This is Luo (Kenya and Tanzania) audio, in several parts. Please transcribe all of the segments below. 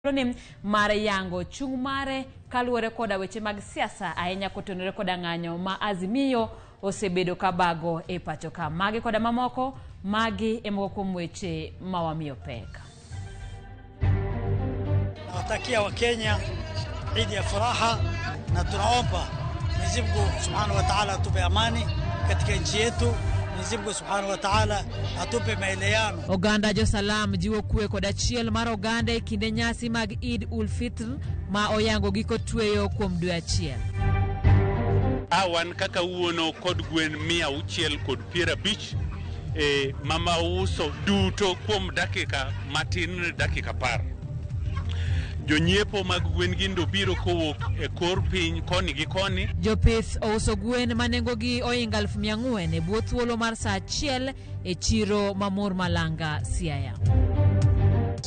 Thuoloni mar yango chung' mare kaluwore koda weche mag siasa ahinya kotenore koda ng'anyo ma Azimio osebedo ka bago e pacho ka. Magi koda mamoko, magi e moko kuom weche ma wamiyo pek. Nawatakia Wakenya Idi ya furaha na tunaomba Mwenyezi Mungu Subhanahu wa Ta'ala atupe amani katika nchi yetu. Mwenyezi Mungu Subhanahu wa Ta'ala atupe maelewano. Oganda jo-Salam jiwo kwe kod achiel mar oganda e kinde nyasi mag Eid ul Fitr ma oyango giko tweyo kuom dwe achiel. A wan kaka wuono kod gwen 650 e, mama uso duto kuom dakika matin dakika 10. Jonyiepo mag gwen gi ndo biro kowuok e kor piny koni gi koni. Jopith ouso gwen ma nengogi ohingo 4,000 e bwo thuolo mar saa achiel e chiro ma Mor Malanga, Siaya.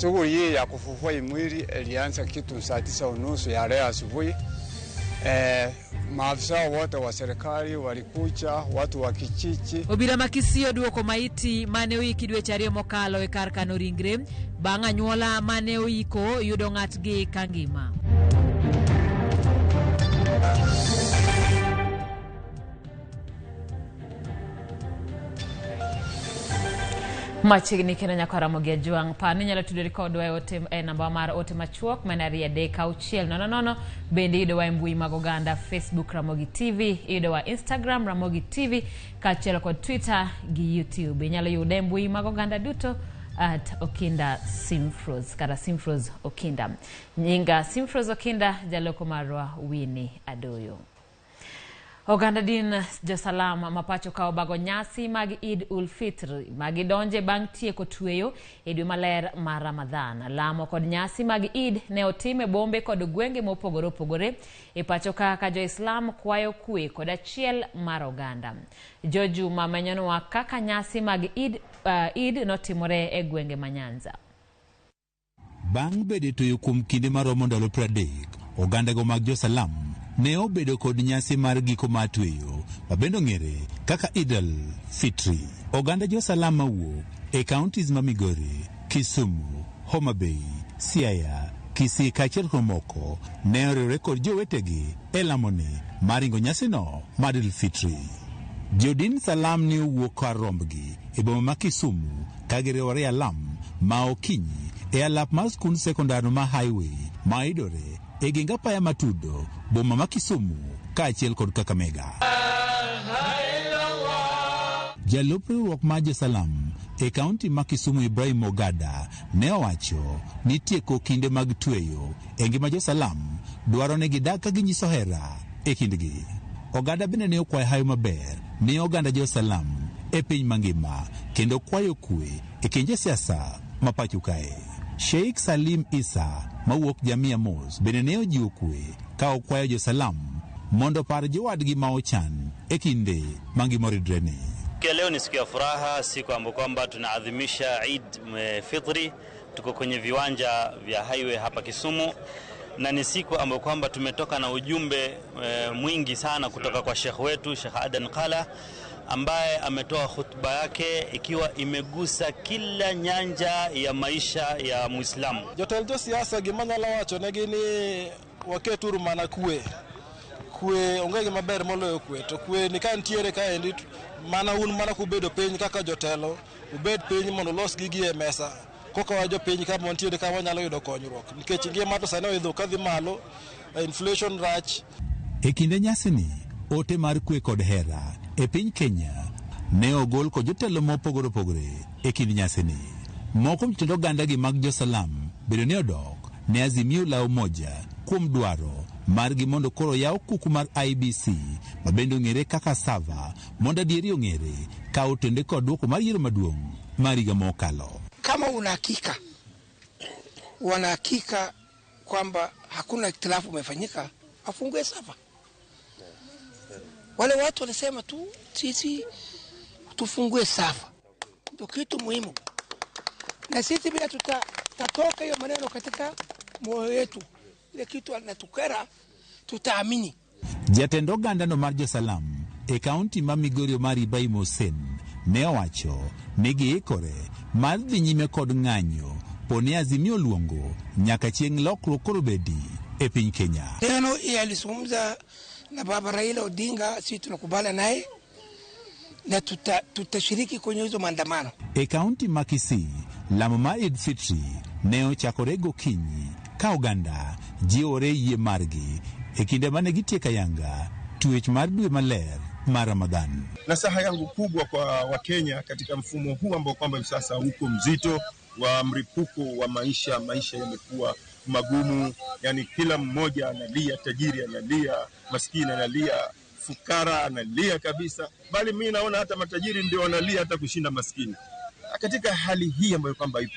Shughuli hii ya kufufua mwili ilianza kitu saa 9:30 ya leo asubuhi. Maafisa wote wa serikali walikuja, watu wa kijiji. Obila ma Kisii oduoko maiti mane oiki dweche ariyo mokalo e kar kano ringre bang' anyuola mane oiko yudo ng'atgi kangima. Machiegni kendo nyaka Ramogi Ajwang'. Par ni inyalo tudori kodwa e ote e namba mar ote machuok ma en 23600. Bende iyudowa e mbui mag oganda Facebook Ramogi TV, iyudowa Instagram Ramogi TV kaachiel kod Twitter gi YouTube. Inyalo yude e mbui mag oganda duto at Okinda Simfros kata Simfros Okinda. Nyinga Simfros Okinda, jaloko marwa Winnie Adoyo. Oganda din jo-Salam ma pacho ka obago nyasi mag Eid ul Fitr ma gidonje bang' tieko tweyo e dwe maler mar Ramadhan. Lamo kod nyasi mag Eid ne otim e bombe kod gwenge mopogore opogore e pacho ka ka jo-Islam kwayo kwe kod achiel mar oganda. Jo Juma menyonwa kaka nyasi mag Eid, Eid notimore e gwenge ma Nyanza. Bang' bedo e tweyo kuom kinde maromo ndalo 30, ogandago mag jo-Salam ne obedo kod nyasi mar giko mar tweyo ma bende ong'ere kaka Eid al-Fitri. Oganda jo-Salam mawuok e counties ma Migori, Kisumu, Homa Bay, Siaya, Kisii kaachiel kod mamoko ne oriwore kod jowetegi e lamoni mar ringo nyasino mar Eid al-Fitri. Jodin Salam ne owuok kar rombgi e boma ma Kisumu ka giriwore e alam ma okinyi e alap mar skund sekondar ma Highway ma yudore e geng apaya matudo boma ma Kisumu kaachiel kod Kakamega. Jalup riwruok mar jo-Salam e kaunti ma Kisumu Ibrahim Ogada ne owacho ni tieko kinde mag tweyo e ngima jo-Salam dwaro ni gidag ka ginyiso hera e kindgi. Ogada bende ne okwayo hawi maber ne oganda jo-Salam e piny mangima kendo kwayo kwe e kind josiasa ma pacho kae. Sheikh Salim Issa mawuok Jamia Mosque bende ne ojiwo kwe ka okwayo jo-Salam mondo opar jowadgi ma ochan e kinde ma ngima oridreni. Leo ni siku ya furaha, siku ambayo kwamba tunaadhimisha Eid Fitri. Tuko kwenye viwanja vya highway hapa Kisumu, na ni siku ambayo kwamba tumetoka na ujumbe mwingi sana kutoka kwa Sheikh wetu Sheikh Adan Kala, ambaye ametoa hutuba yake ikiwa imegusa kila nyanja ya maisha ya Muislamu. Jotend josiasa gima anyalo wacho negi ni waketuru mana kwe. Kwe onge gima ber moloyo kwe, to kwe ni ka nitiere kaendi mana un mana kubedo piny kaka jotelo, ubed piny mondo ulos gigi e mesa. Koka wa jopiny ka wantiere ka wanyalo yudo konyruok nikech ngima to sani oidho kadhi malo, inflation rach. E kinde nyasini, ote mar kwe kod hera e piny Kenya ne ogol kod jotelo mopogore opogore e kind nyasini. Moko kuom jotend oganda gi mag jo-Salam bende ne odok ne Azimio la Umoja kuom dwaro margi mondo koro oyaw kuku mar IEBC ma bende ong'ere kaka Sava mondo adieri ong'ere ka otende kod duoko mar yiero maduong' mar higa mokalo. Kama una hakika, wana hakika kwamba hakuna hitilafu umefanyika, afungue sava. Wale watu walisema tu sisi tufungue sava, ndio kitu muhimu, na sisi pia tutatoka hiyo maneno katika moyo yetu, ile kitu anatukera tutaamini. Jatend ogandano mar jo-Salam e kaunti ma Migori Omar Ibrahim Hussein ne owacho ni giikore mar dhi nyime kod ng'anyo Po ni Azimio luongo nyaka chieng' lokruok koro bedi e piny Kenya. Neno hii alizungumza na baba Raila Odinga, sisi tunakubali naye na tutashiriki kwenye hizo maandamano. E kaunti ma Kisii, lamo mar Eid Fitri ne ochakore gokinyi ka oganda jiwore yie margi e kinde mane gitieko ayanga twech mar dwe maler mar Ramadhan. Nasaha yangu kubwa kwa Wakenya katika mfumo huu ambao kwamba hivi sasa uko mzito wa mripuko wa maisha, maisha yamekuwa magumu, yani kila mmoja analia, tajiri analia, maskini analia, fukara analia kabisa, bali mi naona hata matajiri ndio wanalia hata kushinda maskini. Katika hali hii ambayo kwamba ipo,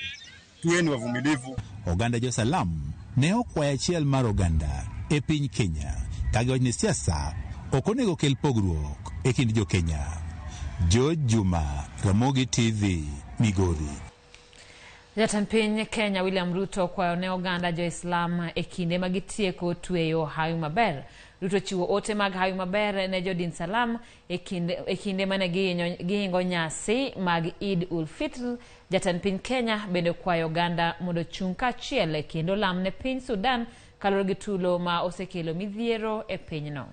tuweni wavumilivu. Oganda jo-Salam ne okwayo achiel mar oganda e piny Kenya ka giwacho ni siasa ok onego kel pogruok e kind jo-Kenya. George Juma, Ramogi TV, Migori. Jatend piny Kenya William Ruto okwayo ne oganda jo-Islam e kinde ma gitieko tweyo hawi maber. Ruto chiwo ote mag hawi maber ne jodin Salam e kinde mane gihingo nyasi mag Eid ul Fitr. Jatend piny Kenya bende okwayo oganda mondo ochung' kaachiel kendo lam ne piny Sudan kaluwore gi tulo ma osekelo midhiero e pinyno.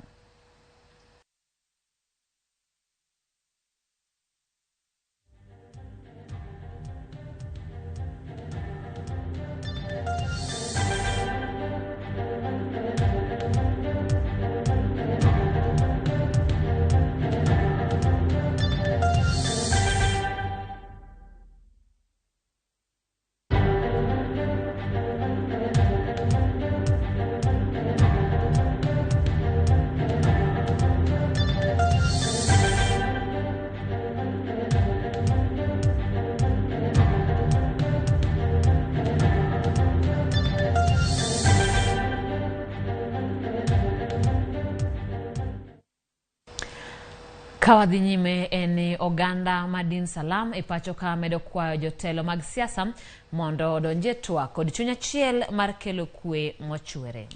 Ka wadhi nyime en oganda ma din Salam e pacho ka medo kwayo jotelo mag siasa mondo odonje twak kod chuny achiel mar kelo kwe mochwere.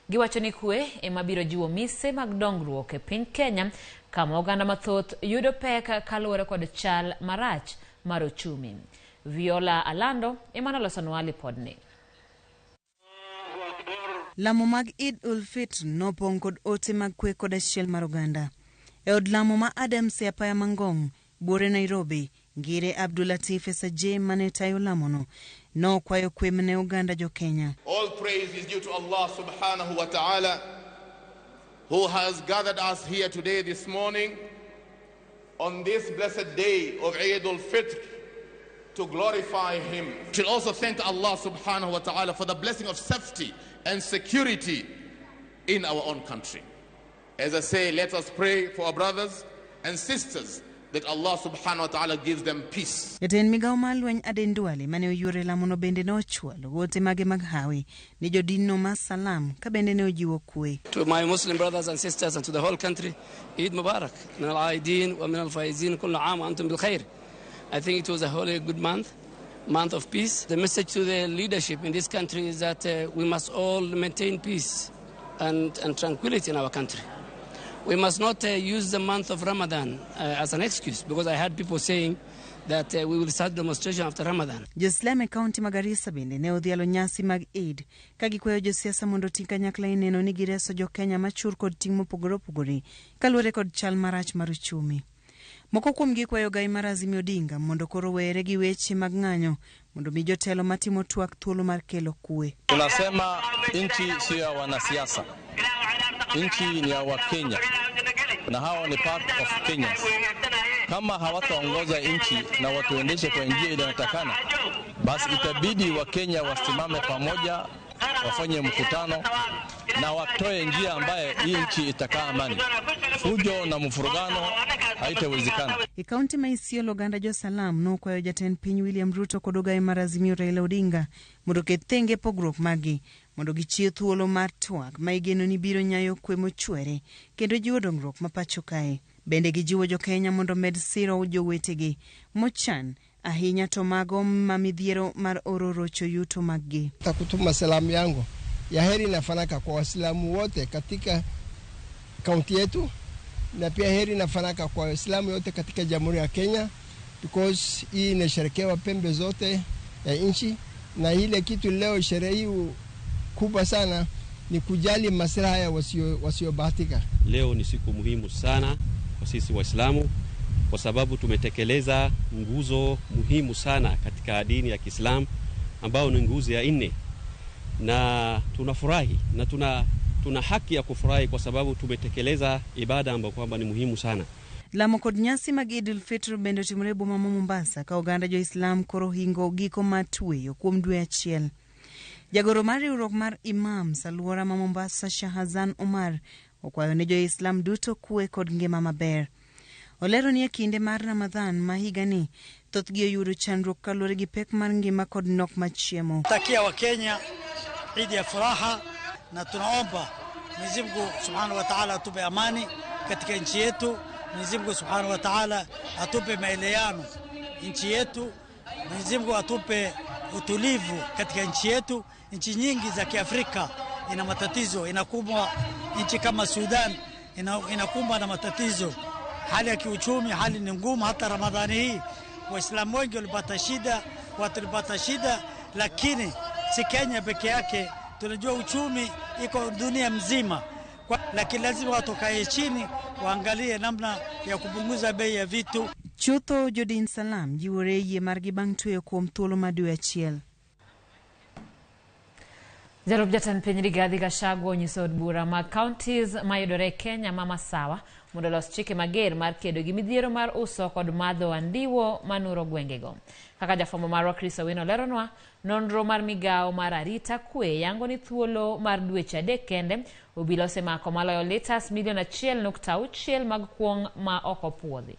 Giwacho ni kwe ema biro jiwo mise mag dongruok e piny Kenya kama oganda mathoth yudo pek kaluwore kod chal marach mar ochumi. Viola Alando ema nolosonwa lipodni. Lamo mag Eid ul Fitr nopong' kod ote mag kwe kod achiel mar oganda. E od lamo ma Adams e apaya Mangong, buore Nairobi, Ngire Abdulatif Esaje mane tayo lamono nokwayo kwe ne oganda jo Kenya. All praise is due to Allah subhanahu wa ta'ala, who has gathered us here today this morning on this blessed day of Eid al-Fitr to glorify him. We should also thank Allah subhanahu wa ta'ala for the blessing of safety and security in our own country. As I say, let us pray for our brothers and sisters that Allah subhanahu wa ta'ala gives them peace. Jatend migawo mar lweny Aden Duale mane oyuore lamono bende nochwalo ote mage mag hawi ni jodinno mar Salam ka bende ne ojiwo kwe. To my Muslim brothers and sisters and to the whole country, Eid Mubarak, min al-aidin wa min al-faizin, kullu aam wa antum bil khair. I think it was a holy good month, month of peace. The message to the leadership in this country is that we must all maintain peace and tranquility in our country. We must not use the month of Ramadan as an excuse, because I heard people saying that we will start demonstration after Ramadan. Jo-Islam e kaunti ma Garissa bende ne odhialo nyasi mag Eid ka gikwayo josiasa mondo oti kanyakla e neno ni gireso jo-Kenya machur kod ting' mopogore opogore kaluwore kod chal marach mar uchumi. Moko kuomgi kwayo gai mar Azimio Odinga mondo koro were gi weche mag ng'anyo mondo mi jotelo matimo twak thuolo mar kelo kwe. Tunasema nchi sio ya wanasiasa, nchi ni ya Wakenya na hawa ni part of Kenyans. Kama hawataongoza nchi na watuendeshe kwa njia inayotakana, basi itabidi Wakenya wasimame pamoja, wafanye mkutano na watoe njia ambaye hii nchi itakaa amani. Fujo na mfurugano haitawezekana. E kaunti ma Isiolo, oganda jo-Salam nokwayo jatend piny William Ruto kod ogaye mar Azimio Raila Odinga mondo oket thenge pogruok maggi mondo gichiw thuolo mar twak ma igeno ni biro nyayo kwe mochwere kendo jiwo dongruok ma pacho kae. Bende gijiwo jo-Kenya mondo med siro jowetegi mochan ahinya to mago ma midhiero mar oro rocho yuto maggi. Takutuma salamu yangu ya heri na fanaka kwa Waislamu wote katika kaunti yetu, na pia heri na fanaka kwa Waislamu wote katika Jamhuri ya Kenya, because hii inasherekewa pembe zote ya nchi. Na ile kitu leo sherehe hii kubwa sana ni kujali maslaha ya wasiobahatika. Leo ni siku muhimu sana kwa sisi Waislamu kwa sababu tumetekeleza nguzo muhimu sana katika dini ya Kiislamu ambayo ni nguzo ya 4, na tunafurahi na tuna haki ya kufurahi kwa sababu tumetekeleza ibada ambayo kwamba ni muhimu sana. Lamo kod nyasi mag Idul Fitr bende otimore e boma ma Mombasa ka oganda jo-Islam koro hingo giko mar tweyo kuom dwe achiel. Jagoro mar riwruok mar Imams alwora ma Mombasa Shahazan Omar okwayo ne jo-Islam duto kwe kod ngima maber. Olero ni e kinde mar Ramadhan ma higani thothgi oyudo chandruok kaluwore gi pek mar ngima kod nok mar chiemo. Takia Wakenya Idi ya furaha na tunaomba Mwenyezi Mungu Subhanahu wa Ta'ala atupe amani katika nchi yetu. Mwenyezi Mungu Subhanahu wa Ta'ala atupe maelewano nchi yetu. Mwenyezi Mungu atupe utulivu katika nchi yetu. Nchi nyingi za Kiafrika ina matatizo, inakumbwa nchi kama Sudan inakumbwa na matatizo, hali ya kiuchumi, hali ni ngumu. Hata Ramadhani hii Waislamu wengi walipata shida, watu walipata shida, lakini si Kenya peke yake, tunajua uchumi iko dunia mzima. Lakini lazima watu kae chini waangalie namna ya kupunguza bei ya vitu. Chutho jodin Salam jiwore yie margi bang' tweyo kuom thuolo mar dwe achiel. Jalup jatend piny Rigathi Gachagua onyiso od bura mag counties mayudore e Kenya ma Masawa mondo olos chike mager mar kedo gi midhiero mar uso kod madho andiwo manuro gwengego. Kaka jafwambo marwa Chris Owino leronwa, nonro mar migawo mar arita kwe yango ni thuolo mar dweche 3 kende obila osemako maloyo litas milion 1.6 mag kuong' ma ok opuodhi.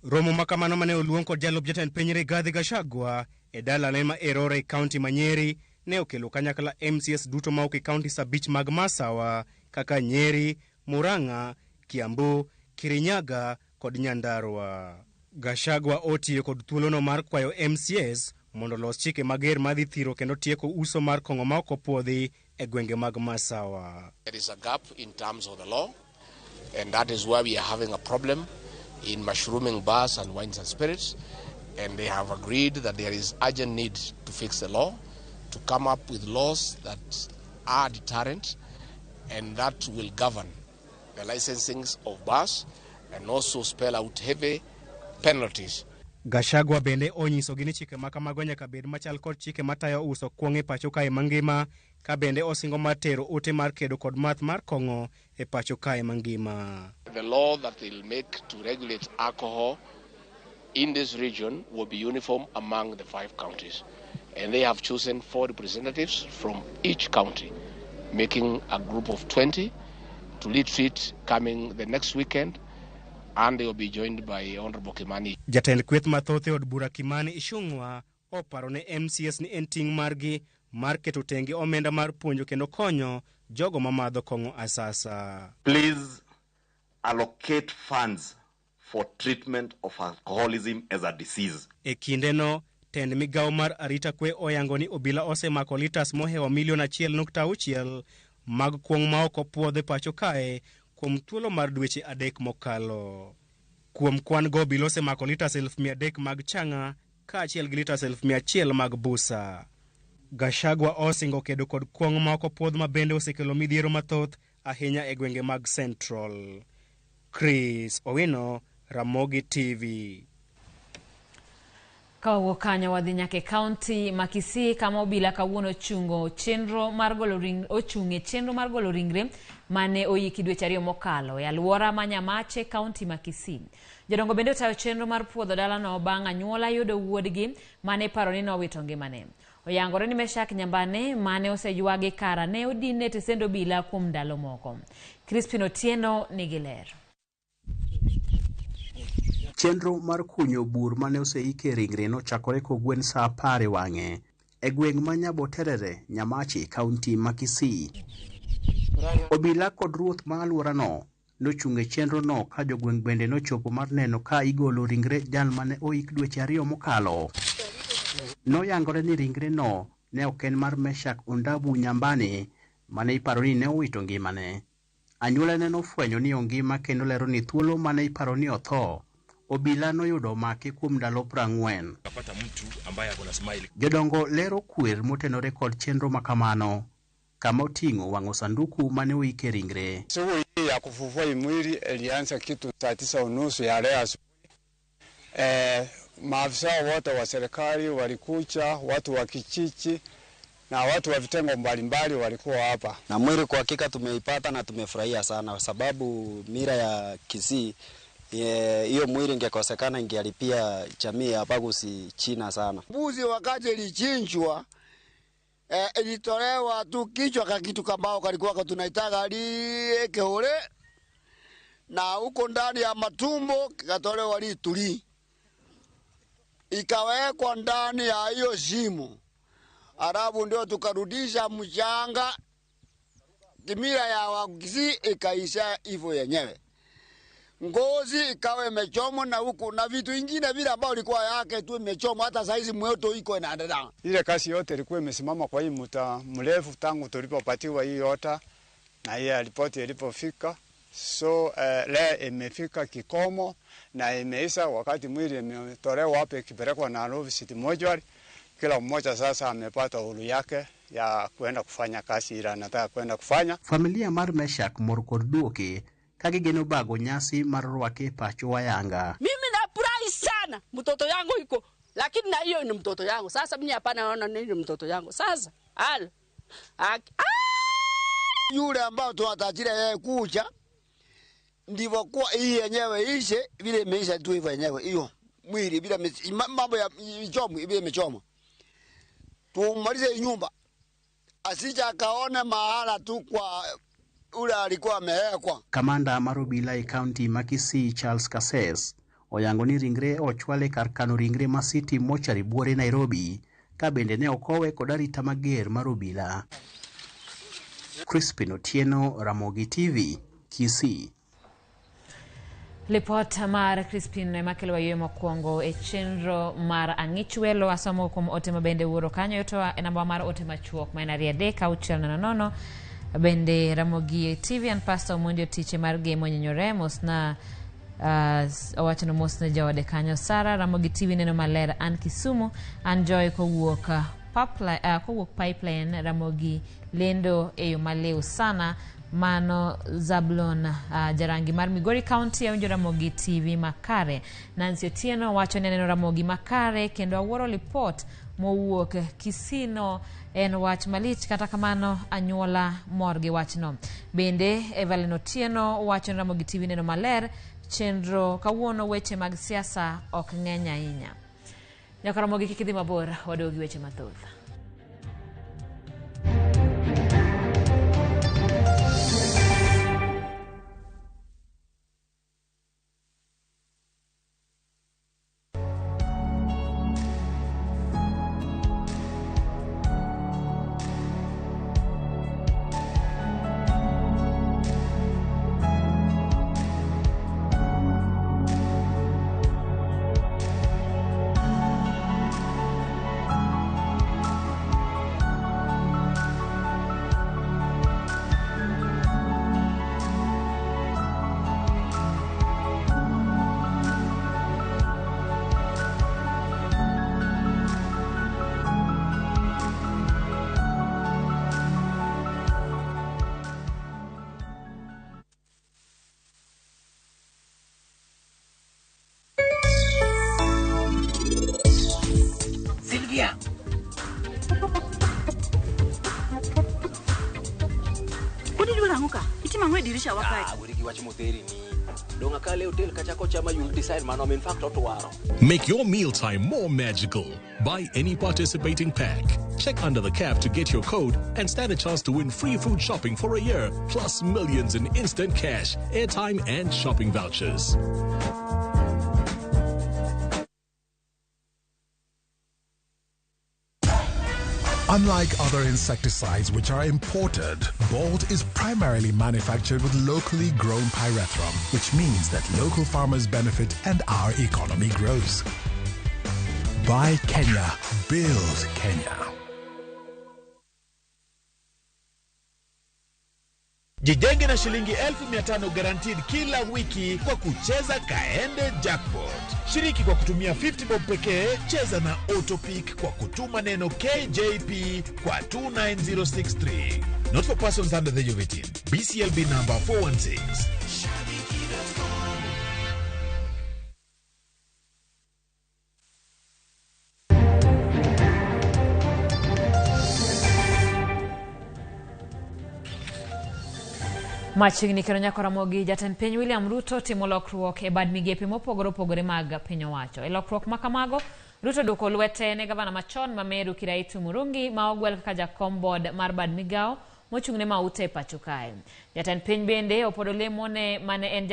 Romo makamano mane oluong kod jalup jatend piny Rigathi Gachagua e dalane ma Erore e kaunti ma Nyeri ne okelo kanyakla MCS duto ma ok e kaunti 5 mag Masawa kaka Nyeri, Murang'a, Kiambu, Kirinyaga kod Nyandarua. Gachagua otiyo kod thuolono mar kwayo MCS mondo olos chike mager madhi thiro kendo tieko uso mar kong'o ma ok opuodhi e gwenge mag Masawa. There is a gap in terms of the law, and that is why we are having a problem in mushrooming bars and wines and spirits, and they have agreed that there is urgent need to fix the law, to come up with laws that are deterrent and that will govern the licensings of bars and also spell out heavy penalties. Gachagua bende onyisogi ni chike makamago nyaka bed machal kod chike matayo uso kuong' e pacho kae mangima, ka bende osingo mar tero ote mar kedo kod math mar kong'o e pacho kae mangima. The law that they'll make to regulate alcohol in this region will be uniform among the 5 counties, and they have chosen 4 representatives from each county, making a group of 20 to retreat coming the next weekend, and they will be joined by Honorable Kimani. Jatend kweth mathoth e od bura Kimani Ichung'wa oparo ne MCS ni en ting' margi mar keto tenge omenda mar puonjo kendo konyo jogo mamadho kong'o asasa. Please allocate funds for treatment of alcoholism as a disease. E kindeno, tend migawo mar arita kwe oyango ni obila osemako litas mohewo milion 1.6 mag kuong' ma ok opuodh e pacho kae kuom thuolo mar dweche 3 mokalo. Kuom kwan go, obila osemako litas 300,000 mag chang'a kaachiel gi litas 100,000 mag busa. Gachagua osingo kedo kod kuong' ma ok opuodh ma bende osekelo midhiero mathoth ahinya e gwenge mag Central. Chris Owino, Ramogi TV. Kawuok kanyo wadhi nyaka e kaunti ma Kisii kama obila kawuono ochung' e chenro mar golo ringre mane oyiki dweche 2 mokalo e alwora ma Nyamache, kaunti ma Kisii. Jodongo bende otayo chenro mar puodho dalano bang' anyuola yudo wuodgi mane paro ni nowito ngimane. Oyangore ni Meshak Nyambane mane oseywagi kara ne odin e tesend obila kuom ndalo moko. Crispin Otieno nigi ler. Chenro mar kunyo bur mane oseike ringre nochakore kogwen saa 10 e wang'e e gweng' ma Nyaboterere, Nyamache, kaunti ma Kisii. Obila kod ruoth ma alworano nochung' e chenrono ka jogweng' bende nochopo mar neno ka igolo ringre jal mane oik dweche 2 mokalo. Noyangore ni ringreno ne ok en mar Meshak Ondabu Nyambane mane iparo ni ne owito ngimane. Anyuolane nofwenyo ni ongima kendo lero ni thuolo mane iparo ni otho obila noyudo omake kuom ndalo 40. Kapata mtu ambaye ako na smile. Jodongo lero kwer motenore kod chenro makamano, kama oting'o wang'o sanduku mane oike ringre. Shughuli hii ya kufufua mwili ilianza kitu saa 9:30 ya leo asubuhi. Maafisa wote wa serikali walikuja, watu wa kijiji na watu wa vitengo mbalimbali walikuwa hapa. Na mwili kwa hakika tumeipata na tumefurahia sana, sababu mila ya Kisii hiyo mwili ingekosekana ingeharibia jamii ya Abagusi China sana. Mbuzi wakati ilichinjwa ilitolewa tu kichwa ka kitu kambao kalikuwa tunaitaga liekehore, na huko ndani ya matumbo kikatolewa lituli, ikawekwa ndani ya hiyo shimo, alafu ndio tukarudisha mchanga. Kimila ya Wakisii ikaisha hivyo yenyewe. Ngozi ikawa imechomwa na huku na vitu vingine vile ambao ilikuwa yake tu imechomwa, hata saizi moto iko inaendelea. Ile kazi yote ilikuwa imesimama kwa hii muda mrefu tangu tulipopatiwa hii ota na hii ripoti ilipofika. So leo imefika kikomo na imeisha. Wakati mwili imetolewa hapa ikipelekwa Nairobi City Mortuary, kila mmoja sasa amepata uhuru yake ya kwenda kufanya kazi ile anataka kwenda kufanya. Familia mar Meshak mor kod duoke ka gigeno bago nyasi mar rwake e pacho Wayanga. Mimi nafurahi sana, mtoto yangu iko, lakini na hiyo ni mtoto yangu. Sasa mimi hapana naona nini mtoto yangu. Sasa al yule ambao tunatarajia yeye kuja, ndivyo kwa hii yenyewe ishe vile imeisha tu hivyo yenyewe hiyo mwili bila mambo ya michomo vile imechoma. Tumalize nyumba asija akaone mahala tu kwa ule alikuwa amewekwa. Kamanda mar obila e kaunti ma Kisii Charles Kases oyango ni ringre ochwale kar kano ringre ma City Mortuary buore Nairobi, ka bende ne okowe kod arita mager mar obila. Crispin Otieno, Ramogi TV, Kisii. Lipot mar Crispin ema kelo wayueyo mokwongo e chenro mar Ang'ich Welo. Asomo kuom ote mabende wuoro kanyo yotowa e namba mar ote machuok ma en 2 3 6 0 0. Bende Ramogi TV and Pastor Omondi Otiche mar Gemo Nyenyore mosna owacho mosna jaode kanyo Sara. Ramogi TV neno maler an Kisumu an Joy kowuok pipeline. Ramogi lendo e yo maliw sana. Mano Zablon jarangi mar Migori County awinjo Ramogi TV makare. Nancy Otieno wacho ni aneno Ramogi makare kendo awuoro lipot mowuok Kisino en wach malich, kata kamano anyuola mor gi wachno. Bende Evelyn Otieno wacho ni Ramogi TV neno maler chenro kawuono weche mag siasa ok ng'eny ahinya. Nyaka Ramogi kik idhi mabor, waduogi weche mathoth. Make your mealtime more magical. Buy any participating pack. Check under the cap to get your code and stand a chance to win free food shopping for a year, plus millions in instant cash, airtime and shopping vouchers. Unlike other insecticides which are imported, Bolt is primarily manufactured with locally grown pyrethrum, which means that local farmers benefit and our economy grows. Buy Kenya, build Kenya. Jijenge na shilingi 1500 guaranteed kila wiki kwa kucheza Kaende Jackpot. Shiriki kwa kutumia 50 bob pekee, cheza na Autopick kwa kutuma neno KJP kwa 29063. Not for persons under the age of 18. BCLB number 416. Machiegni kendo nyako Ramogi, jatend piny William Ruto timo lokruok e bad migepe mopogore opogore mag piny owacho. E lokruok ma kamago, Ruto duoko lwete ne gavana machon ma Meru Kiraitu Murungi ma ogwel kaka jakom board mar bad migao mochung' ne mauta e pacho kae. Jatend piny bende opodo lemo ne mane en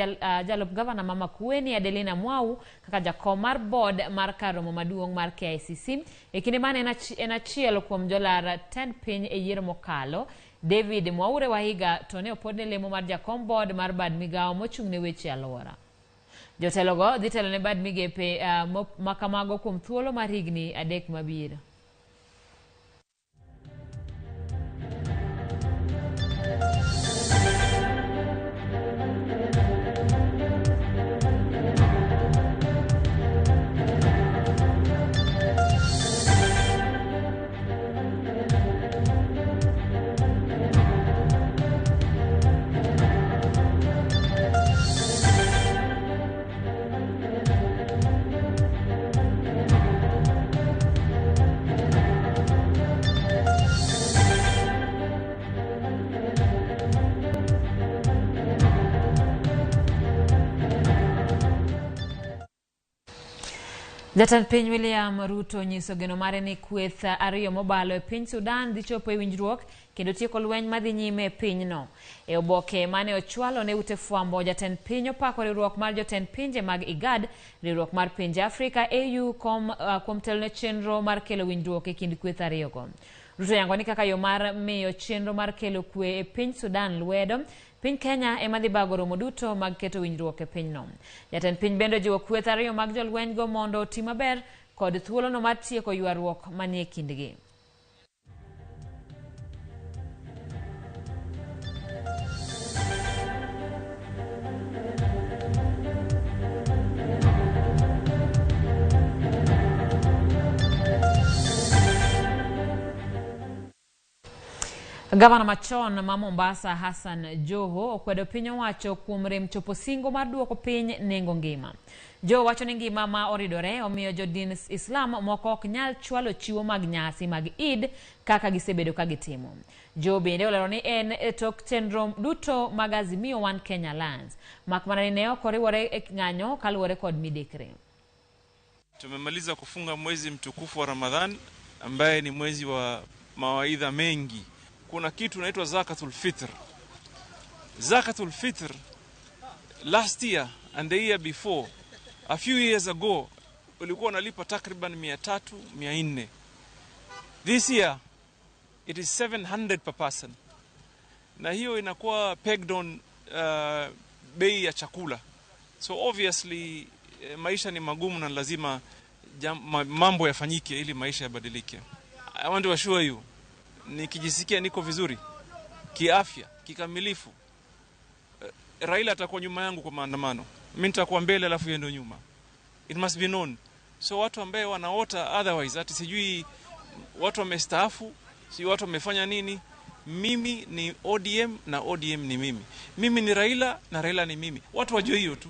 jalup gavana ma Makueni Adelina Mwau kaka jakom mar board mar kar romo maduong' mar KICC e kinde mane en achiel kuom jolar tend piny e yiero mokalo. David Mwaure Wahiga to ne opodne lemo mar jakom board mar bad migao mochung' ne weche alwora. Jotelogo dhi telo ne bad migepe makamago kuom thuolo mar higni 3 mabiro. Jatend piny William Ruto nyiso geno mare ni kweth ariyo mobalo e piny Sudan dhi chopo e winjruok kendo tieko lweny madhi nyime e pinyno. E oboke mane ochwalo ne ute fwambo, jatend piny opako riwruok mar jotend pinje mag IGAD, riwruok mar pinje Afrika AU kuom telo ne chenro mar kelo winjruok e kind kweth ariyogo. Ruto yango ni kaka yo mar miyo chenro mar kelo kwe e piny Sudan lwedo, piny Kenya ema dhi bago romo duto mag keto winjruok e pinyno. Jatend piny bende ojiwo kweth ariyo mag jolwenygo mondo oti maber kod thuolono mar tieko ywaruok manie kindgi. Gavana machon ma Mombasa Hassan Joho okwedo piny owacho kuom rem chopo singo mar duoko piny nengo ngima. Joho wacho ni ngima ma oridore omiyo jodin Islam moko ok nyal chwalo chiwo mag nyasi mag Eid kaka gisebedo ka gitimo. Joho bende olero ni en e tok chenro duto mag Azimio One Kenya Alliance, mak mana ni ne ok oriwore e ng'anyo kaluwore kod midekre. Tumemaliza kufunga mwezi mtukufu wa Ramadhan ambaye ni mwezi wa mawaidha mengi. Kuna kitu inaitwa Zakatul Fitr. Zakatul Fitr last year and the year before, a few years ago, ulikuwa unalipa takriban 300, 400. This year it is 700 per person. Na hiyo inakuwa pegged on bei ya chakula. So obviously maisha ni magumu na lazima mambo yafanyike ili maisha yabadilike. I want to assure you, nikijisikia niko vizuri kiafya kikamilifu, Raila atakuwa nyuma yangu kwa maandamano, mimi nitakuwa mbele alafu yeye ndio nyuma. It must be known. So watu ambao wanaota otherwise, ati sijui watu wamestaafu, sijui watu wamefanya nini, mimi ni ODM na ODM ni mimi. Mimi ni Raila na Raila ni mimi. Watu wajue hiyo tu.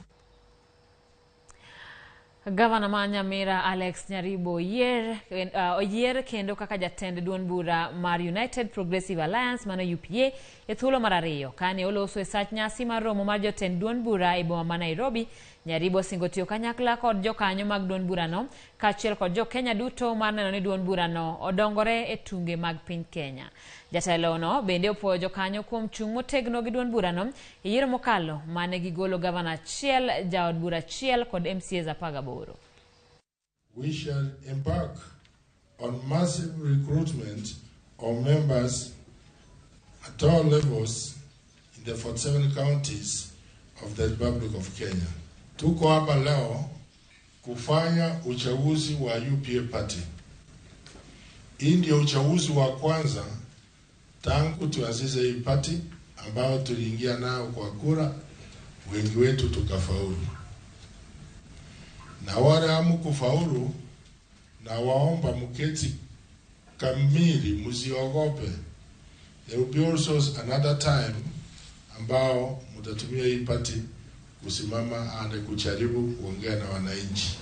Gavana ma Nyamira Alex Nyaribo oyier kendo kaka jatend duond bura mar United Progressive Alliance mano UPA e thuolo mar ariyo kane oloso e sach nyasi mar romo mar jotend duond bura e boma ma Nairobi. Nyaribo osingo tiyo kanyakla kod jokanyo mag duond burano kaachiel kod jo Kenya duto mar neno ni duond burano odongore e tunge mag piny Kenya. Jatelono bende opuoyo jokanyo kuom chung' motegno gi duond burano e yiero mokalo mane gigolo gavana achiel, jaod bura achiel kod MCAs 18. We shall embark on massive recruitment of members at all levels in the 47 counties of the Republic of Kenya. Tuko hapa leo kufanya uchaguzi wa UPA party. Hii ndio uchaguzi wa kwanza tangu tuanzishe hii party ambao tuliingia nao kwa kura, wengi wetu tukafaulu, na wale hamkufaulu, na waomba mketi kamili, msiogope. There will be also another time ambao mtatumia hii party kusimama and kujaribu kuongea na wananchi.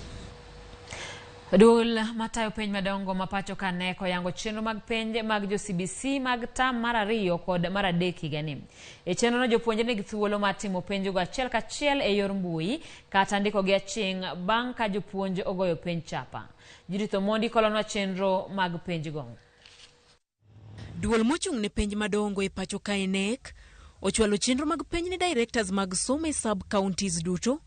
Duol matayo penj madongo ma pacho ka KNEC oyango chenro mag penj mag jo CBC mag tam mar 2 kod mar 3 higani. E chenrono jopuonjre nigi thuolo mar timo penjogo achiel kachiel e yor mbui kata ndikogi aching' bang' ka jopuonj ogoyo penj chapa. Judith Omondi kolonwa chenro mag penjgo. Duol mochung' ne penj madongo e pacho kae KNEC ochwalo chenro mag penj ne directors mag somo e sub counties duto,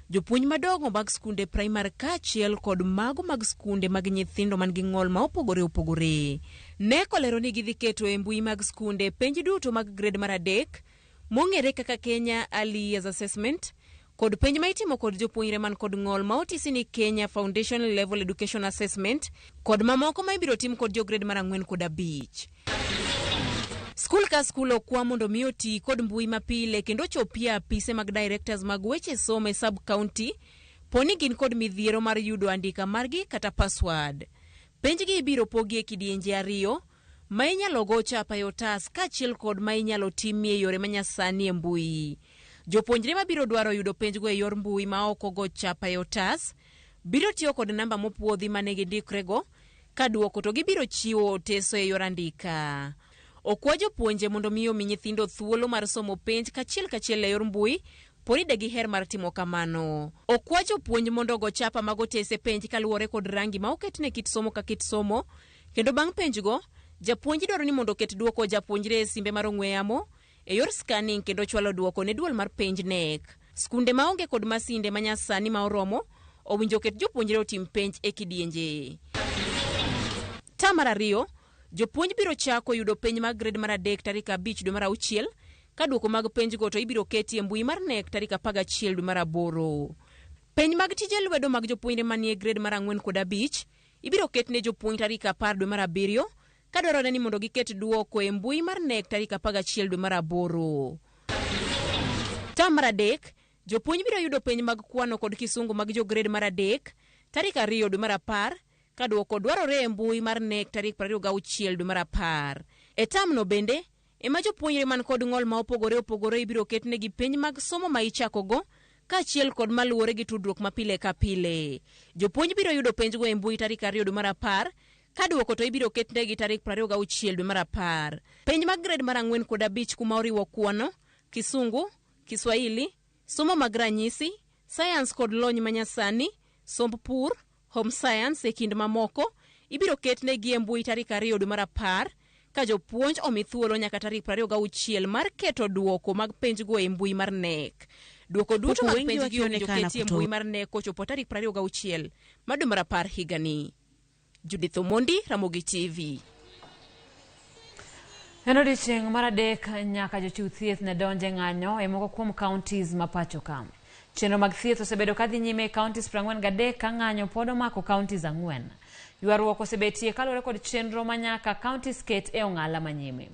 jopuonj madongo mag skunde primary kaachiel kod mago mag skunde mag nyithindo man gi ng'ol ma opogore opogore. KNEC olero ni gidhi keto e mbui mag skunde penj duto mag grade mar 3 mong'ere kaka Kenya Early Years Assessment kod penj ma itimo kod jopuonjre man kod ng'ol ma otisi ni Kenya Foundation Level Education Assessment kod mamoko ma ibiro tim kod jo grade mar 4 kod 5. Skul ka skul okwa mondo mi oti kod mbui mapile kendo ochopie apise mag directors mag weche somo e sub county poni gin kod midhiero mar yudo andika margi kata password. Penjgi ibiro pogi e kidienje 2 ma inyalo go chapa e otas kaachiel kod ma inyalo timie yore manyasani e mbui. Jopuonjre mabiro dwaro yudo penjgo e yor mbui ma ok ogo chapa e otas biro tiyo kod namba mopuodhi mane gidikrego ka duoko to gibiro chiwo oteso e yor andika. Okwa jopuonje mondo mi omi nyithindo thuolo mar somo penj kachiel kachiel e yor mbui poni de giher mar timo kamano. Okwa jopuonj mondo ogo chapa mag otese penj kaluwore kod rangi ma oketne kit somo ka kit somo, kendo bang' penjgo japuonj dwaro ni mondo oket duoko japuonjre e simbe mar ong'we yamo e yor scanning kendo chwalo duoko ne duol mar penj KNEC. Skunde maonge kod masinde manyasani ma oromo owinjo oket jopuonjre otim penj e kidienje. Tam mar 2, jopuonj biro chako yudo penj mag grade mar 3 tarik 5 dwe mar 6 ka duoko mag penjgo to ibiro keti e mbui mar KNEC tarik 11 dwe mar 8. Penj mag tije lwedo mag jopuonjre manie grade mar 4 kod 5 ibiro ket ne jopuonj tarik 10 dwe mar 7 ka dwarore ni mondo giket duoko e mbui mar KNEC tarik 11 dwe mar 8. Tam mar 3, jopuonj biro yudo penj mag kwano kod kisungu mag jo grade mar 3 tarik 2 dwe mar 10 ka duoko dwarore e mbui mar KNEC tarik 26 dwe mar 10. E tamno bende ema jopuonjre man kod ng'ol ma opogore opogore ibiro ketnegi penj mag somo ma ichakogo kaachiel kod maluwore gi tudruok ma pile ka pile. Jopuonj biro yudo penjgo e mbui tarik 2 dwe mar 10 ka duoko to ibiro ketnegi tarik 26 dwe mar 10. Penj mag grade mar 4 kod 5 kuma oriwo kwano, kisungu, Kiswahili, somo mag ranyisi, science kod lony manyasani, somb pur, home science e kind mamoko ibiro ketnegi e mbui tarik 2 dwe mar 10 ka jopuonj omi thuolo nyaka tarik 26 mar keto duoko mag penjgo e mbui mar KNEC. Duoko duto mag penjgi owinjo keti e mbui mar KNEC kochopo tarik 26 mar dwe mar 10 higani. Judith Omondi, Ramogi TV. En odiechieng' mar 3 nyaka jochiw thieth ne donje ng'anyo e moko kuom counties ma pacho ka. Chenro mag thieth osebedo kadhi nyime e counties 43 ka ng'anyo pod omako counties 4. Ywaruok osebetie kaluwore kod chenro ma nyaka counties ket e ong'ala manyime.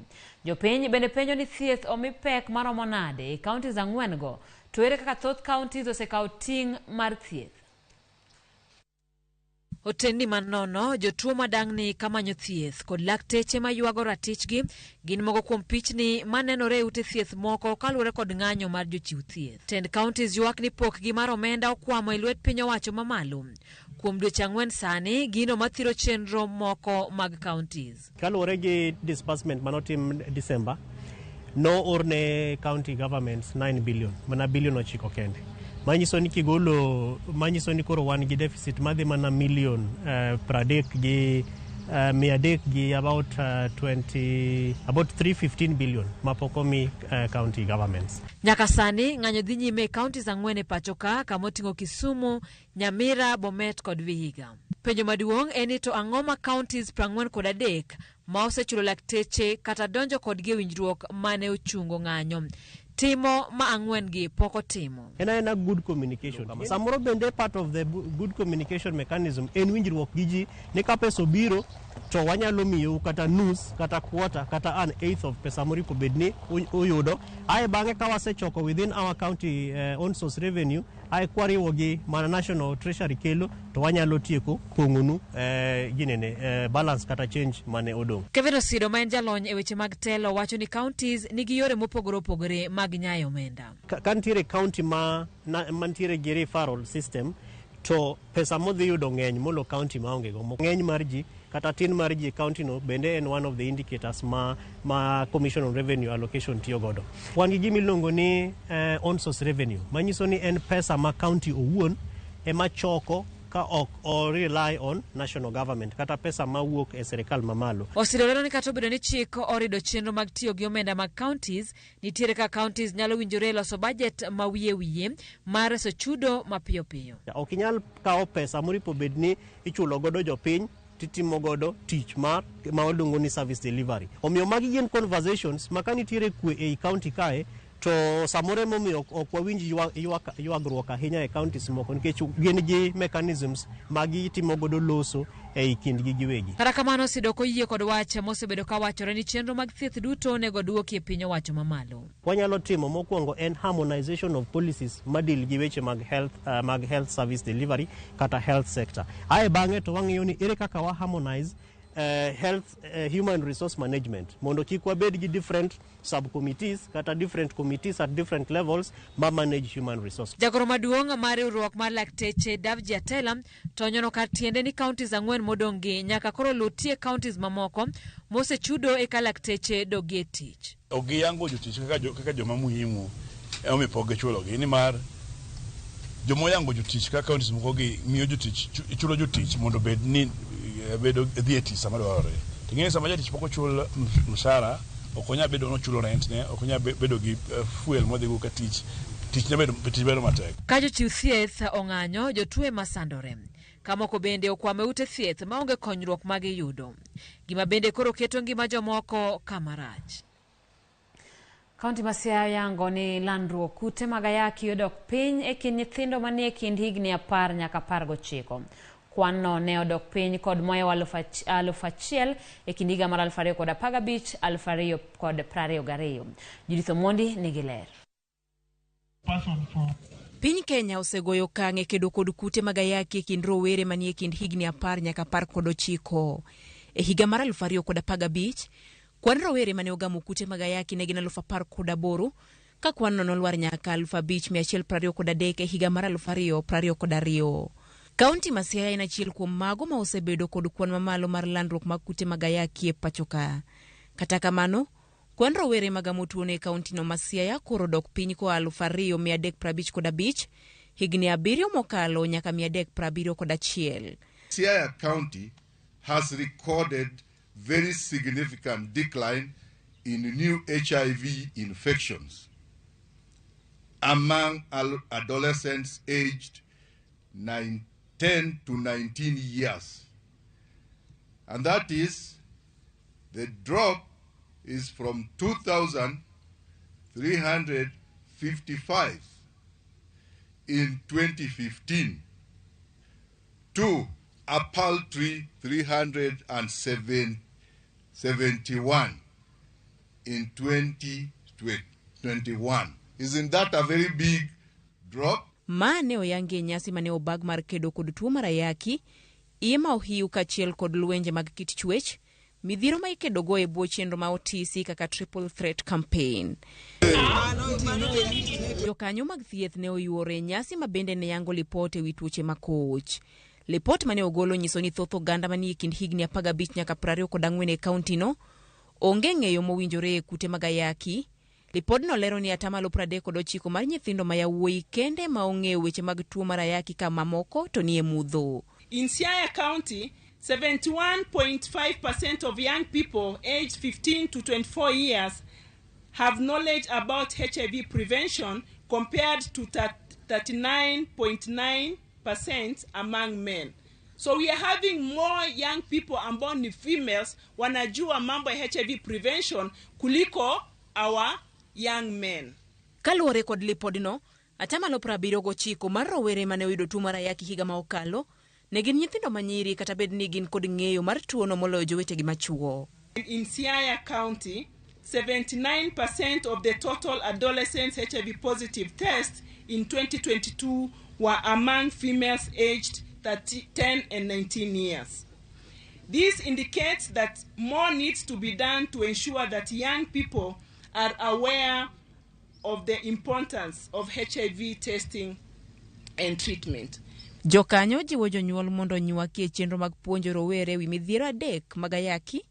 Jopiny bende penjo ni thieth omi pek maromo nade e counties 4 go, to ere kaka thoth counties osekawo ting' mar thieth. Otendni manono, jotuo madang'ni kamanyo thieth kod lakteche maywago ratichgi gin moko kuom pichni manenore e ute thieth moko kaluwore kod ng'anyo mar jochiw thieth. Tend counties ywak ni pokgi mar omenda okwamo e lwet piny owacho mamalo. Kuom dweche 4 sani, gino mathiro chenro moko mag counties. Kaluwore gi disbursement manotim December, no orne county governments 9 billion, mana billion 9 kende. Manyiso ni kigolo, manyiso ni koro wan gi deficit madhi mana million 30 gi 300 gi about 20, about 315 billion mapok omi county governments. Nyaka sani ng'anyo dhi nyime e counties 4 e pacho ka, kama oting'o Kisumu, Nyamira, Bomet kod Vihiga. Penjo maduong' en ni to ang'o ma counties 43 ma osechulo lakteche kata donjo kodgi e winjruok mane ochungo ng'anyo timo ma ang'wen gi pok otimo. En aena good communication. Samoro bende part of the good communication mechanism en winjruok gi ji ni ka pesa obiro to wanyalo miyou kata nus kata quarter kata an eighth of pesa moripo bed ni uyudo. Ae bang'e ka wasechoko within our county own source revenue ae kwariwo gi mana national treasury kelo to wanyalo tieko pong'onu ginene balance kata change mane odong'. Kevin Osido ma en jalony e weche mag telo wacho ni counties nigi yore mopogore opogore mag nyayo omenda. Ka nitiere county ma mantiere gi referral system to pesa modhi yudo ng'eny molo county maonge go. Ng'eny mar ji kata tin mar ji e county no bende en one of the indicators ma Commission on Revenue Allocation tiyo godo. Wan gi gima iluongo ni own source revenue manyiso ni en pesa ma county owuon ema choko ka ok o rely on national government kata pesa mawuok e sirikal mamalo. Osido lero ni kata obedo ni chik orido chenro mag tiyo gi omenda mag counties, nitiere ka counties nyalo winjore e loso budget ma wiye wiye mar reso chudo mapiyo piyo. Ok inyal kawo pesa moripo bed ni ichulo godo jopiny titimo godo tich mar ma waluongo ni service delivery. Omiyo magi gin conversations ma ka nitiere kwe ei county kae to samoro emomiyo ok wawinj ywagruok ahinya e counties moko nikech gin gi mechanisms ma gitimo godo loso ei kindgi giwegi. Kata kamano Osido ok oyie kod wach mosebedo ka wachore ni chenro mag thieth duto onego duoki e piny owacho mamalo. Wanyalo timo mokwongo en harmonization of policies madil gi weche mag health service delivery kata health sector. Ae bang'e to wang'iyo ni ere kaka wa harmonize health human resource management mondo kik wabed gi different subcommittees kata different committees at different levels ma manage human resource. Jagoro maduong' mar riwruok mar lakteche Davji Atela to onyono kar tiende ni counties ang'wen modong' gi nyaka koro lutie counties mamoko mosechudo eka lakteche dogie tich. Ok giyango jotich kaka joma muhimu emomiyo pok gichulogi nimar joma oyango jotich kaka counties moko gi miyo jotich chulo jotich mondo obed ni bedo dhi e tich sama dwarore. To ing'e ni sama jatich pok ochul mshahara ok onyal bedo nochulo rent ne, ok onyal bedo gi fuel modhigo ka tich, tich bedo matek. Ka jochiw thieth ong'anyo, jotuo ema sandore. Kamoko bende okwamo e ute thieth maonge konyruok ma giyudo. Gima bende koro keto ngima jomoko kama rach. Kaunti ma Siaya yango ni landruok kute mag ayaki odok piny e kind nyithindo manie kind higni 10 nyaka 19. Kwan no ne odok piny kod mohewo 1000 e kind higa mar 2015 2022. Judith Omondi nigi ler. Piny Kenya osegoyo okang' e kedo kod kute mag ayaki e kind rowere manie kind higni 10 nyaka 19. E higa mar 2015, kwan rowere mane ogamo kute mag ayaki ne gin 18,000 ka kwan no nolwar nyaka 5,123 e higa mar 2022. Kaunti ma Siaya en achiel kuom mago ma osebedo kod kwan mamalo mar landruok mag kute mag ayaki e pacho ka. Kata kamano, kwan rowere magamo tuono e kauntino ma Siaya koro dok piny koa 2,355 higni 7 mokalo nyaka 371. Siaya County has recorded very significant decline in new HIV infections among adolescents aged 10 to 19 years. And that is, the drop is from 2,355 in 2015 to a paltry 371 in 2021. Isn't that a very big drop? Ma ne oyangi e nyasi mane obag mar kedo kod tuo mar ayaki, iye ma ohiu kaachiel kod lwenje mag kit chwech, midhiero ma ikedogo e bwo chenro ma otisi kaka Triple Threat Campaign. Jokanyo mag thieth ne oyuoro e nyasi ma bende ne yango lipot ewi tuoche makoch. Lipot mane ogolo nyiso ni thoth oganda manie kind higni 15 nyaka 24 e kauntino onge ng'eyo mowinjore e kute mag ayaki. Lipodno lero ni 39% mar nyithindo ma yawuoyi kende ma ong'eyo weche mag tuo mar ayaki ka mamoko to nie mudho. In Siaya County, 71.5% of young people aged 15 to 24 years have knowledge about HIV prevention compared to 39.9 7% among men. So we are having more young people ambao ni females wanajua mambo ya HIV prevention kuliko our young men. Kaluwore kod lipodno, atamalo 79 mar rowere mane oyudo tuo mar ayaki higa ma okalo ne gin nyithindo manyiri kata bed ni gin kod ng'eyo mar tuono moloyo jowetegi machuo. In Siaya County, 79% of the total adolescents HIV positive tests in 2022 were among females aged 10 and 19 years. This indicates that more needs to be done to ensure that young people are aware of the importance of HIV testing and treatment. Jokanyo jiwo jonyuol mondo onywaki e chenro mag puonjo rowere ewi midhiero adek mag ayaki,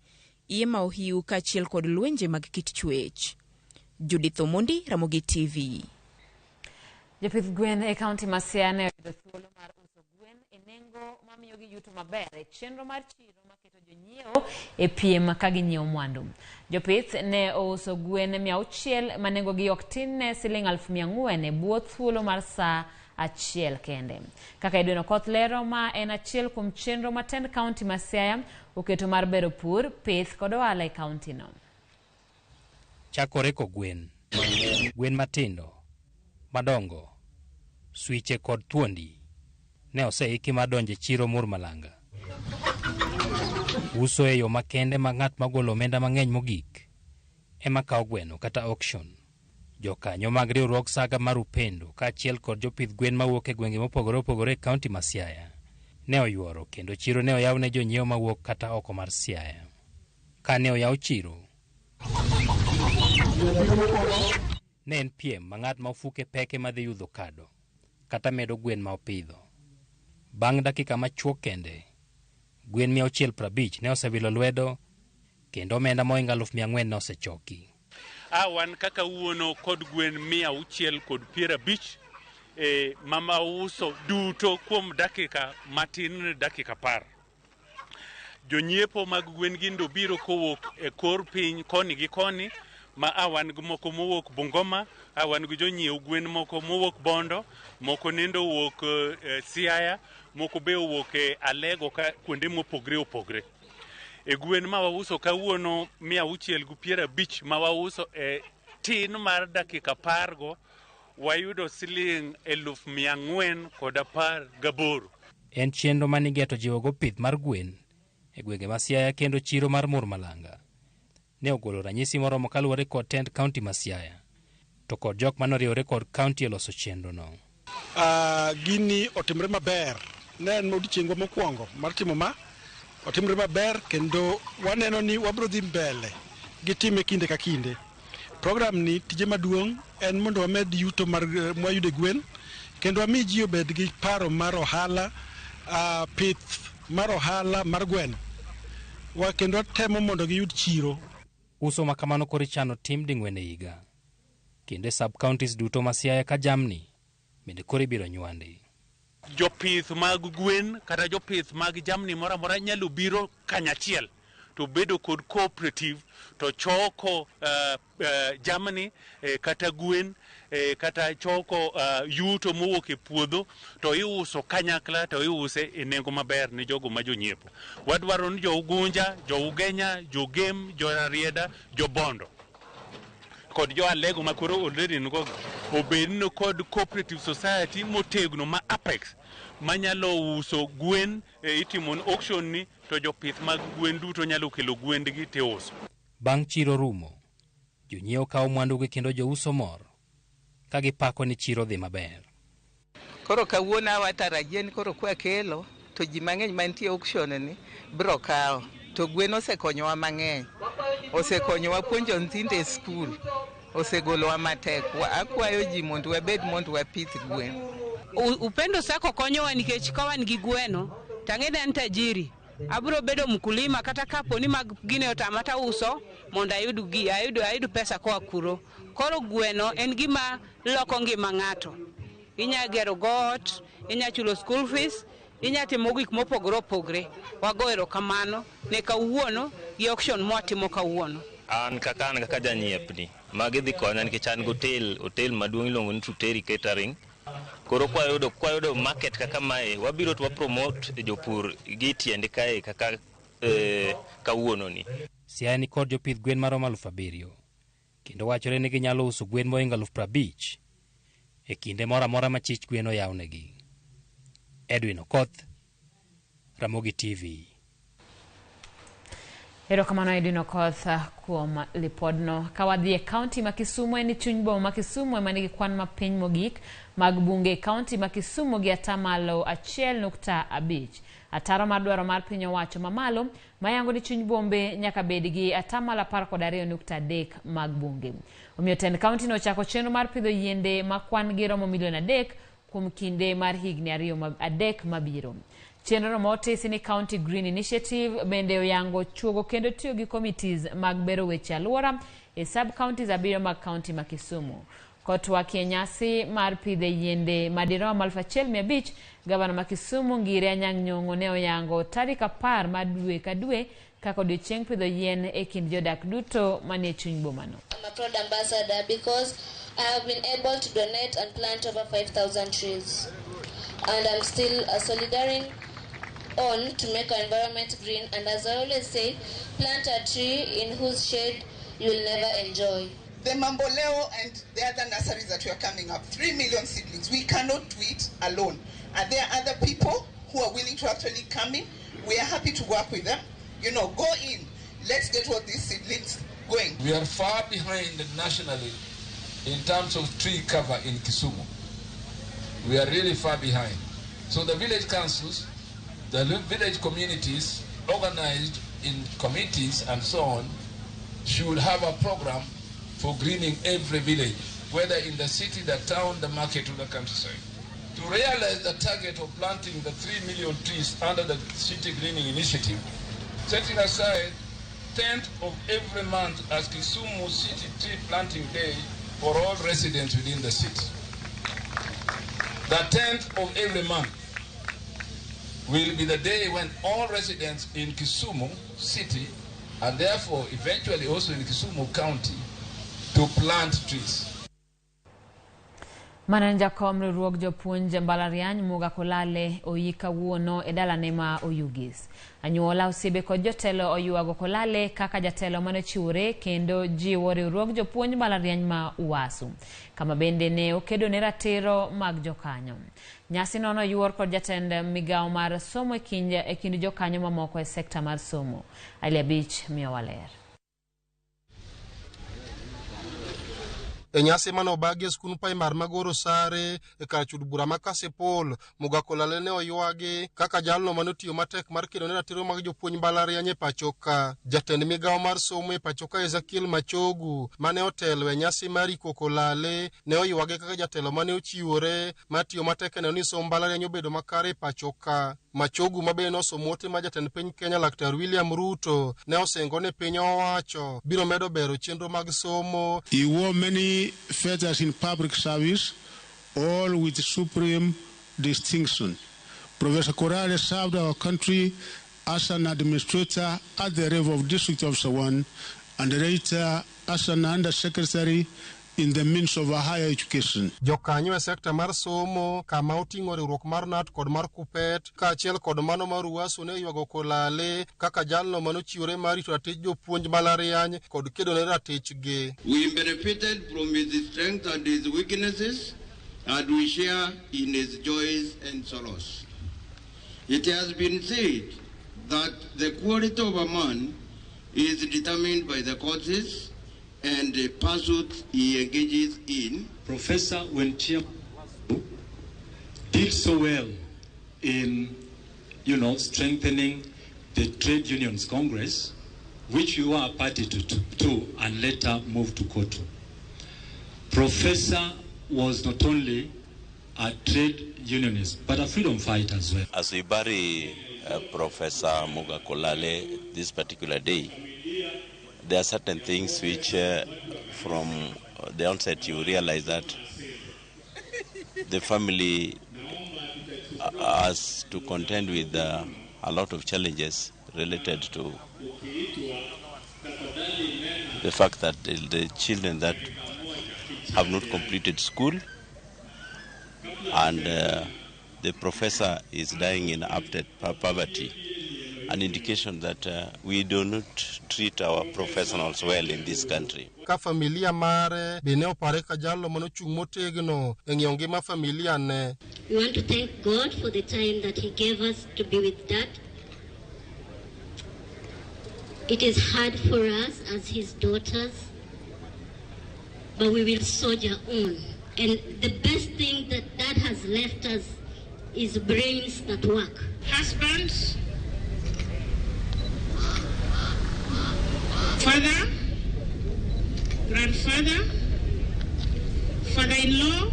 iye ma ohiu kaachiel kod lwenje mag kit chwech. Judith Omondi, Ramogi TV. Jopith gwen e kaunti ma Siaya ne oyudo thuolo mar uso gwen e nengo mamiyogi yuto maber e chenro mar chiro maketo jonyiewo e piem ka ginyiewo mwandu. Jopith ne ouso gwen 600 ma nengogi ok tin ne siling 4,000 e bwo thuolo mar saa achiel kende. Kaka Edwin Okoth lero, ma en achiel kuom chenro ma tend kaunti ma Siaya oketo mar bero pur, pith kod ohala e kaunti no. Chakore kogwen, gwen matindo, madongo, swiche kod thuondi ne oseiki mar donjo e chiro Murmalanga. Uso e yo makende ma ng'at magolo omenda mang'eny mogik ema kawo gweno kata auction. Jokanyo mag riwruog Saga mar Upendo kaachiel kod jopidh gwen mawuok e gwenge mopogore opogore e kaunti ma Siaya ne oyuoro kendo chiro ne oyaw ne jonyiewo mawuok kata oko mar Siaya. Kane oyaw chiro, ne en piem ma ng'at ma ofuke pek ema dhi yudho kado kata medo gwen ma opidho. Bang' dakika machuok kende, gwen 650 ne osewilo lwedo kendo omenda mohingo 4,000 ne osechoki. Wan kaka wuono kod gwen 650 mama uso duto kuom dakika matin, dakika 10. Jonyiepo mag gwen gi ndo biro kowuok e kor piny koni gi koni, ma awan gi moko mowuok Bungoma, awan gi jonyiew gwen moko mowuok Bondo, moko nendo owuok Siaya, moko be owuok e Alego ka kuonde mopogre opogre. E gwen ma wauso kawuono 650 ma wauso e tin mar dakika 10 go, wayudo siling 4,418. En chenro manigeto jiwogo pith mar gwen e gwenge ma Siaya kendo chiro mar Murmalanga ne ogolo ranyisi moromo kaluwore kod tend kaunti ma Siaya to kod jok manoriwore kod kaunti e loso chenro no. Gini otimre maber. Ne en odiechiengwa mokwongo mar timo ma, otimre maber kendo waneno ni wabiro dhi mbele gi time kinde ka kinde. Program ni tije maduong' en mondo wamed yuto mar mwayudo e gwen kendo wami ji obed gi paro mar ohala, pith mar ohala mar gweno. Kendo watemo mondo giyud chiro. Uso ma kamano koro ichano tim ding'wen e higa kendo e sub counties duto ma Siaya ka jamni bende koro ibiro nywandi. Jopith mag gwen kata jopith mag jamni moro amora nyalo biro kanyachiel to bedo kod cooperative to choko jamni kata gwen kata choko yuto mowuok e puodho to iuso kanyakla to iuse e nengo maber ne jogo ma jonyiepo. Wadwaro ni jo Ugunja, jo Ugenya, jo Gem, jo Rarieda, jo Bondo kod jo Alego ma koro already nigo obed ni kod cooperative society motegno ma Apex manyalo uso gwen, itimo auction ni to jopith mag gwen duto nyalo kelo gwendgi tiuso. Bang' chiro rumo, jonyiewo kawo mwandugi kendo jouso mor ka gipako ni chiro dhi maber. Koro kawuono watarajia ni koro kwakelo to ji mang'eny mantie auction ni biro kawo. To gwen osekonyowa mang'eny, osekonyowa puonjo nyithindo e skul, osegolowa matek. Akwayo ji mondo wabed mondo wapith gwen. Upendo Sacco konyowa nikech ka wan gi gweno tang'e ni an tajiri, abiro bedo mkulima kata kapo ni mag gine otama tauso mondo ayud pesa koa kuro. Koro gweno en gima loko ngima ng'ato. Inya gero got, inya chulo school fees, inya timo gik mopogore opogore. Wago erokamano ne kawuono gi auction mwatimo kawuono. An kaka janyiepni, magi dhi konya nikech an gi hotel maduong' iluongo ni Truteri Catering. Koro kwayudo market kaka mae, wabiro to wapromote jopur gi tiende kae kaka kawuono ni. Siaya ni kod jopidh gwen maromo 7,000 kendo wachore ni ginyalo uso gwen mohingo 50,000 e kinde moro amora ma chich gwen oyawnegi. Edwin Okoth, Ramogi TV. Erokamano Edwin Okoth kuom lipodno. Ka wadhi e kaunti ma Kisumu, en chuny boma ma Kisumu ema nigi kwan mapiny mogik mag bunge e kaunti ma Kisumu gi 1.5%. Ataro mar dwaro mar piny owacho mamalo mayango ni chuny bombe nyaka bed gi 12.3% mag bunge. Omiyo tend kaunti no ochako chenro mar pidho yiende ma kwan gi romo milion 3 kuom kinde mar higni 2-3 mabiro. Chenro ma otisi ni County Green Initiative bende oyango chuogo kendo tiyo gi committees mag bero weche alwora e sub-counties 7 mag kaunti ma Kisumu. Kotwak e nyasi mar pidho yiende madirom 1,500, gavana ma Kisumu Ngire Anyang' Nyong'o ne oyango tarik 10 mar dwe ka dwe kaka odiochieng' pidho yien e kind jodak duto manie chuny bomano. I'm a proud ambassador because I have been able to donate and plant over 5,000 trees. And I'm still solidary on to make our environment green, and as I always say, plant a tree in whose shade you will never enjoy. The Mamboleo and the other nurseries that we are coming up, 3 million seedlings. We cannot do it alone. Are there other people who are willing to actually come in? We are happy to work with them. You know, go in. Let's get what these seedlings going. We are far behind nationally in terms of tree cover in Kisumu. We are really far behind. So the village councils, the village communities organized in committees and so on should have a program for greening every village, whether in the city, the town, the market, or the countryside. To realize the target of planting the 3 million trees under the City Greening Initiative, setting aside 10th of every month as Kisumu City Tree Planting Day for all residents within the city. The 10th of every month will be the day when all residents in Kisumu City, and therefore eventually also in Kisumu County, to plant trees. Mana jakom riwruog jopuonj mbalariany Muga Kolale oyi kawuono e dalane ma Oyugis. Anyuola, osiepe kod jotelo oywago Kolale kaka jatelo mane ochiwore kendo jiwo riwruog jopuonj mbalariany ma UASU, kama bende ne okedo ne ratiro mag jokanyo. Nyasi no noyuor kod jatend migawo mar somo e kind jokanyo mamoko e sekta mar somo. Ali Abich miyowa ler. E nyasi mane obagi e skund primar ma Goro Sare e kar chud bura ma Kasipul, Muga Kolale ne oywagi kaka jalno mane otiyo matek mar kedo ne ratiro mag jopuonj mbalariany e pacho ka. Jatend migawo mar somo e pacho ka Ezekiel Machogu mane otelo e nyasi mar iko Kolale ne oywage kaka jatelo mane ochiwore mar tiyo matek e neno ni somb mbalariany obedo makare e pacho ka. Machogu ma bende nosomo ote ma jatend piny Kenya Laktar William Ruto ne osingo ni piny owacho biro medo bero chenro mag somo. He wore many feathers in public service, all with supreme distinction. Professor Kolale served our country as an administrator at the level of District Officer 1 and later as an undersecretary in the Ministry of Higher Education. Jokanyo e sekta mar somo kama oting'o riwruok mar KNUT kod mar KUPPET kaachiel kod mano mar UASU ne oywago Kolale kaka jalno manochiwore mar rito ratich jopuonj mbalariany kod kedo ne ratichgi. We benefited from his strength and his weaknesses, and we share in his joys and sorrows. It has been said that the quality of a man is determined by the causes and the pursuits he engages in. Professor Wenchia did so well in, strengthening the Trade Unions Congress, which we were a party to and later moved to COTU. Professor was not only a trade unionist, but a freedom fighter as well. As we bury Professor Muga Kolale this particular day, there are certain things which from the onset you realize that the family has to contend with a lot of challenges related to the fact that the children that have not completed school, And the professor is dying in abject poverty, an indication that we do not treat our professionals well in this country. Ka familia mare be ne opare ka jalno manochung' motegno e ng'iyo ngima familia ne. We want to thank God for the time that He gave us to be with Dad. It is hard for us as his daughters, but we will soldier on. And the best thing that Dad has left us is brains that work. Husband, father, grandfather, father-in-law,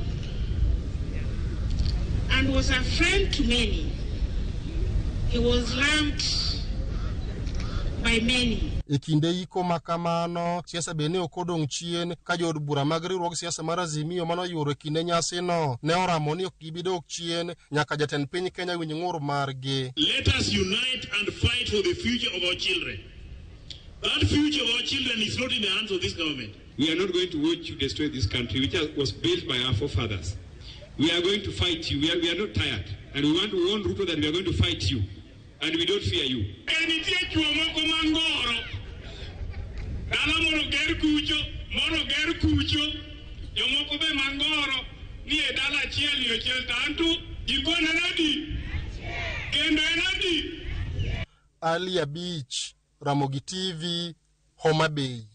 and was a friend to many. He was loved by many. E kinde iko ma kamano, siasa be ne ok odong' chien ka jood bura mag riwruog siasa mar Azimio manoyuoro e kinde nyasino ne oramo ni ok gibi dok chien nyaka jatend piny Kenya winj ng'ur margi. Let us unite and fight for the future of our children. That future of our children is not in the hands of this government. We are not going to watch you destroy this country, which was built by our forefathers. We are going to fight you. We are not tired. And we want to warn Ruto that we are going to fight you. And we don't fear you. Nitie chuo moko mangoro. Dala moro ger kucho, moro ger kucho. Jomoko be mangoro ni e dala achiel ni achiel to anto jikon en adi? Kendo en adi? Ali Abich, Ramogi TV, Homa Bay.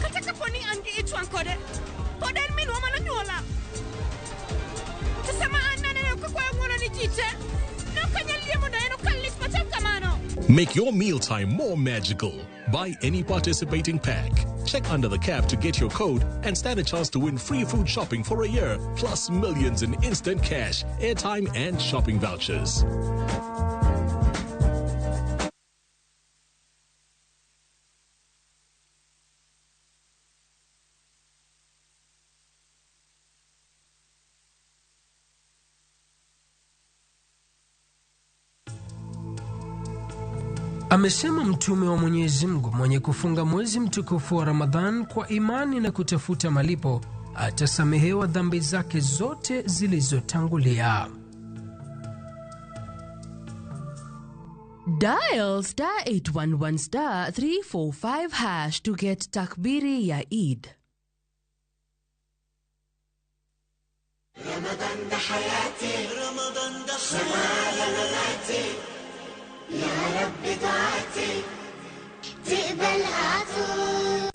Kata kapo ni an gi ich wang' kode, pod en minwa manonyuola. To sama an naneno kakwayo ng'wono ni ji te, ne ok anyal yie mondo en okal lit machal kamano. Make your mealtime more magical. Buy any participating pack. Check under the cap to get your code and stand a chance to win free food shopping for a year, plus millions in instant cash, airtime, and shopping vouchers. Amesema Mtume wa Mwenyezi Mungu, mwenye kufunga mwezi mtukufu wa Ramadhan kwa imani na kutafuta malipo atasamehewa dhambi zake zote zilizotangulia. Dial star 811 star 345 hash to get Takbiri ya Eid. رمضان ده حياتي، رمضان ده حياتي، مماتي، يا رب دعاتي تقبلها عطول.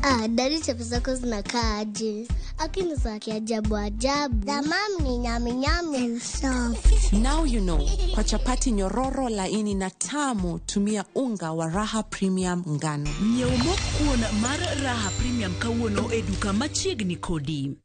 Ah, Daddy, chapo zako zinakaa aje? Akini za kiajabu ajabu. Tamam ni nyami nyami and soft. Now you know. Kwa chapati nyororo laini na tamu, tumia unga wa Raha Premium ngano. Nyiew mok kuon mar Raha Premium kawuono e duka machiegni kodi.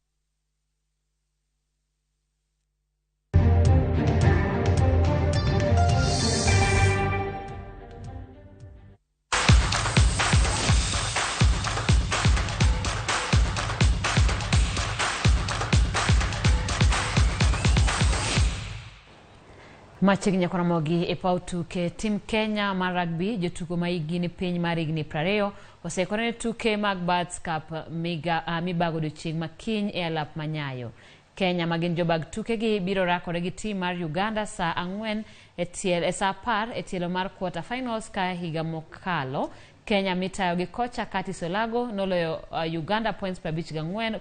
Machiegni nyaka Ramogi e paw tuke tim Kenya mar rugby jotugo ma hikgi ni piny mar higni 20 oseikore ne tuke mag Birds Cup mibago odiochieng' ma kiny e alap ma Nyayo. Kenya ma gin jobag tukegi biro rakore gi tim mar Uganda saa 4 e saa 10 e tielo mar quarter finals ka higa mokalo. Kenya mitayo gi kocha Curtis Olago noloyo Uganda points 54.